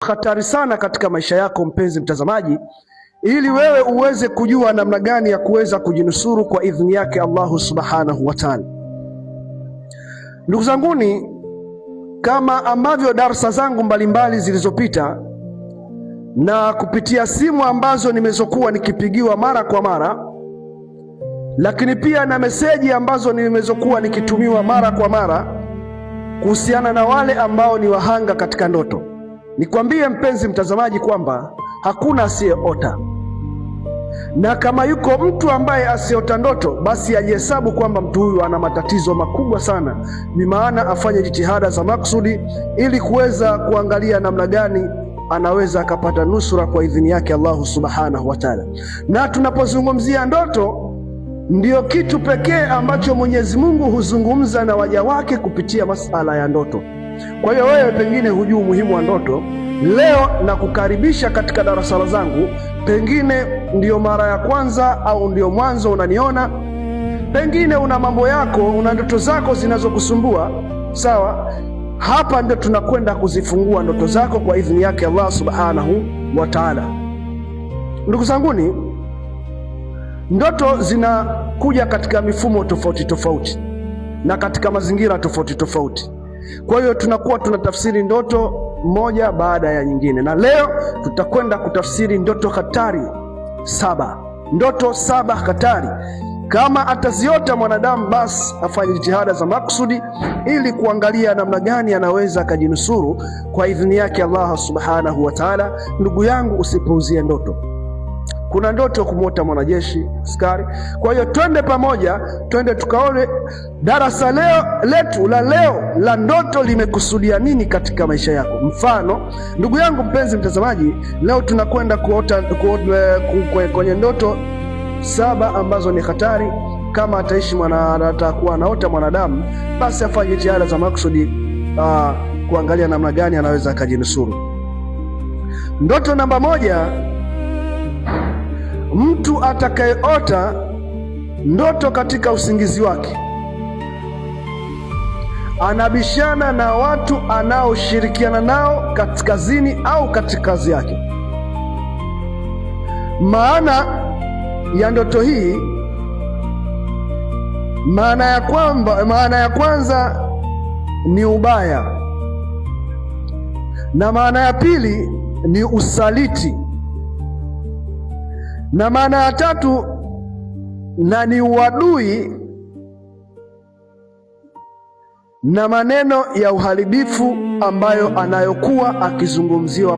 Hatari sana katika maisha yako mpenzi mtazamaji, ili wewe uweze kujua namna gani ya kuweza kujinusuru kwa idhini yake Allahu subhanahu wa ta'ala. Ndugu zanguni, kama ambavyo darsa zangu mbalimbali zilizopita na kupitia simu ambazo nimezokuwa nikipigiwa mara kwa mara, lakini pia na meseji ambazo nimezokuwa nikitumiwa mara kwa mara kuhusiana na wale ambao ni wahanga katika ndoto, nikwambie mpenzi mtazamaji kwamba hakuna asiyeota, na kama yuko mtu ambaye asiota ndoto, basi ajihesabu kwamba mtu huyu ana matatizo makubwa sana. Ni maana afanye jitihada za maksudi ili kuweza kuangalia namna gani anaweza akapata nusura kwa idhini yake Allahu subhanahu wa taala. Na tunapozungumzia ndoto, ndiyo kitu pekee ambacho Mwenyezi Mungu huzungumza na waja wake kupitia masala ya ndoto. Kwa hiyo wewe pengine hujui umuhimu wa ndoto, leo nakukaribisha katika darasa zangu. Pengine ndiyo mara ya kwanza au ndiyo mwanzo unaniona, pengine una mambo yako, una ndoto zako zinazokusumbua. Sawa, hapa ndio tunakwenda kuzifungua ndoto zako kwa idhini yake Allah subhanahu wa taala. Ndugu zanguni, ndoto zinakuja katika mifumo tofauti tofauti na katika mazingira tofauti tofauti. Kwa hiyo tunakuwa tunatafsiri ndoto moja baada ya nyingine, na leo tutakwenda kutafsiri ndoto hatari saba, ndoto saba hatari. Kama ataziota mwanadamu, basi afanye jitihada za makusudi ili kuangalia namna gani anaweza akajinusuru kwa idhini yake Allah subhanahu wa taala. Ndugu yangu, usipuuzie ndoto. Kuna ndoto kumwota mwanajeshi askari. Kwa hiyo twende pamoja, twende tukaone darasa leo letu la leo la ndoto limekusudia nini katika maisha yako. Mfano, ndugu yangu mpenzi mtazamaji, leo tunakwenda kuota kwenye ndoto saba ambazo ni hatari. Kama ataishi atakuwa anaota mwanadamu, basi afanye jitihada za makusudi kuangalia namna gani anaweza akajinusuru. Ndoto namba moja, mtu atakayeota ndoto katika usingizi wake anabishana na watu anaoshirikiana nao kazini au katika kazi yake. Maana ya ndoto hii, maana ya kwamba, maana ya kwanza ni ubaya na maana ya pili ni usaliti na maana ya tatu na ni uadui na maneno ya uharibifu ambayo anayokuwa akizungumziwa.